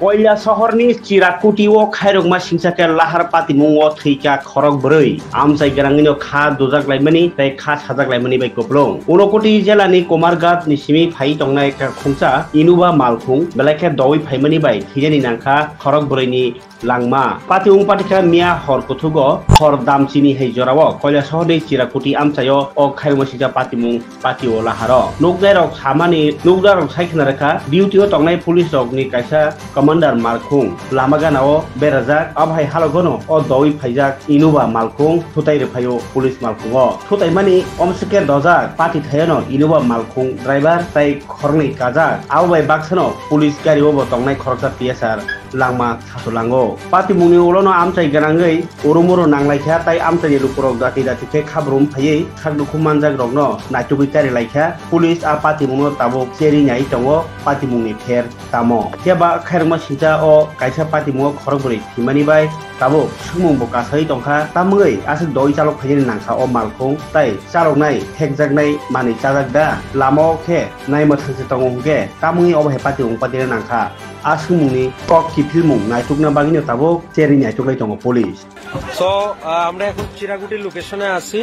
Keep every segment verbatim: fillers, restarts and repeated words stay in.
Koilasohorni Chirakuti o khairokma singsa khe lahar patimung o thwikha khorok bwrwi. Amchai gwnangwino kha dujak laimani tei kha sajak laimani bai kupulung. Unakoti jela ni Kumarghat ni simi phai tongnai kha khungsa Innova malkhung belai khe dowi phaimani bai thwinani nangkha khorok bwrwi ni langma. Patimung patikha miya hor kuthugo hor damchini hai jorao Koilasohorni Chirakuti amchaio o khairokma singsa patimung patio laharo. Nukjairok samani, nukjairok sai khna rwkha, duty o tongnai police rokni kaisa commander malkhung lama ganao berajak, abo hai halogono o dowi phaijak Innova malkhung thutai rwphaio police malkhungo. Thutaimani omsike dojak pati thayano Innova malkhung driver tai khoroknwi kajak. Abo bai baksano police gario bo tongnai khoroksa P S R langma sasolango. Patimungni ulono amchai gwnangwi urumuru nanglaikha tai amchaini lukurok dati dati khe khabrum phaiwi sak dukhu manjakrokno naitugwi karilaikha. Police a patimungno tabuk cheri nai tongo, patimungni pher tamo. Phiya ba khairokma singsa o kaisa patimungo khorok bwrwi thwimani bai tabuk swngmung bo kasai tongkha, tamungwi aswk doi chalok phainani nangkha o malkhung tai chaloknai thekjaknai manwi chajak da? Lama o khe naima thangse tongo hwnkhe tamungwi obo hai patimung patina nangkha. A swngmungni kok kiphilmung naitukna bagwino tabuk cherwi naituklai tongo police. So, আহ, আমরা এখন চিরাকুটির লোকেশনে আছি।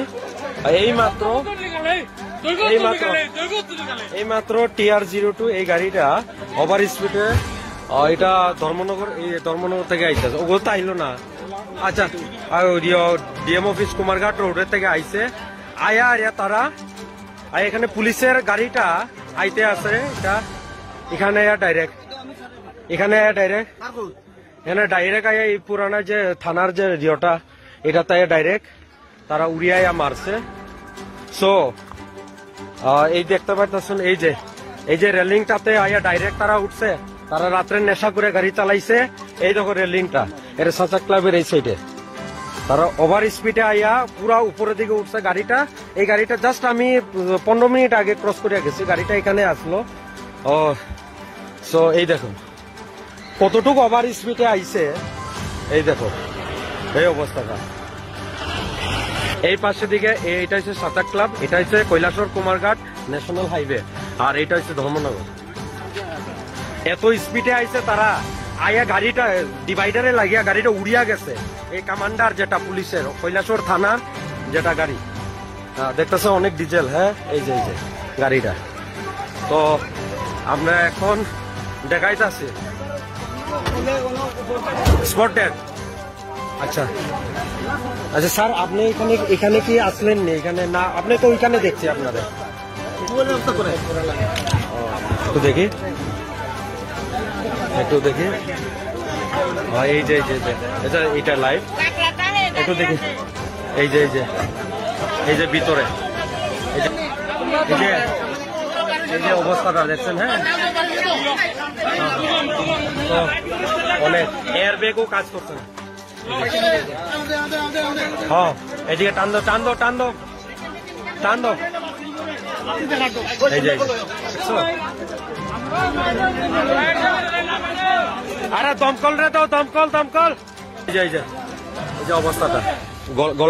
আর এই মাত্র, এই মাত্র, এই মাত্র টিআর জিরো টু এই গাড়িটা ওভার স্পিডে, আহ, এটা ধর্মনগর, এই ধর্মনগর থেকে আইতেছে, ওগুলো তো আইলো না। আচ্ছা, আর ওই ডিএম অফিস কুমারঘাট রোডের থেকে আইছে। আয়া, আয়া তারা, আর এখানে পুলিশের গাড়িটা আইতে আছে, এটা এখানে আয়া ডাইরেক্ট, এখানে আয়া ডাইরেক্ট। এখানে ডাইরেক্ট আয়া এই পুরানা যে থানার যে ইয়েটা, এটা তাই ডাইরেক্ট তারা উড়িয়ে আয়া মারছে। সো, আহ, এই দেখতে পাইতেছেন, এই যে, এই যে রেলিংটাতে আয়া ডাইরেক্ট তারা উঠছে, তারা রাত্রে নেশা করে গাড়ি চালাইছে। এই দেখো রেলিংটা, এটা সাঁচা ক্লাবের এই সাইডে। তারা ওভার স্পিডে আয়া পুরা উপরের দিকে উঠছে গাড়িটা। এই গাড়িটা জাস্ট আমি, উম, পনেরো মিনিট আগে ক্রস করে গেছি, গাড়িটা এখানে আসলো। ও, সো এই দেখো। কতটুকু ওভার স্পিডে আইছে, এই দেখো, এই অবস্থাটা। এই পাশের দিকে এ-, এটা হচ্ছে সাতাক ক্লাব, এটা হচ্ছে কৈলাসহর কুমারঘাট ন্যাশনাল হাইওয়ে, আর এটা হচ্ছে ধর্মনগর। এত স্পিডে আইছে তারা, আয়া গাড়িটা ডিভাইডারে লাগিয়া গাড়িটা উড়িয়া গেছে। এই কমান্ডার যেটা পুলিশের, কৈলাসহর থানার যেটা গাড়ি, আহ, দেখতেছে অনেক ডিজেল, হ্যাঁ, এই যে, এই যে গাড়িটা। তো আমরা এখন দেখাইতেছি স্পট ডেড। আচ্ছা, আচ্ছা স্যার, আপনি এখানে, এখানে কি আসলেন নি? এখানে না, আপনি তো ওইখানে দেখছি আপনারা। একটু দেখি, একটু দেখি। হ্যাঁ, এই যে, এই যে, এই যে। এটা, এটা লাইভ। একটু দেখি। এই যে, এই যে, এই যে ভিতরে। এই যে, এই যে, এই যে অবস্থাটা দেখছেন, হ্যাঁ? তো অনেক এয়ার ব্যাগও কাজ করছে না। হ্যাঁ, এদিকে টান দাও, টান দাও, টান দাও, টান দাও। এই যে, এই যে। দেখছো? আরে দমকল রে, দাও দমকল, দমকল। এই যে, এই যে, এই যে অবস্থাটা। গল-, গল-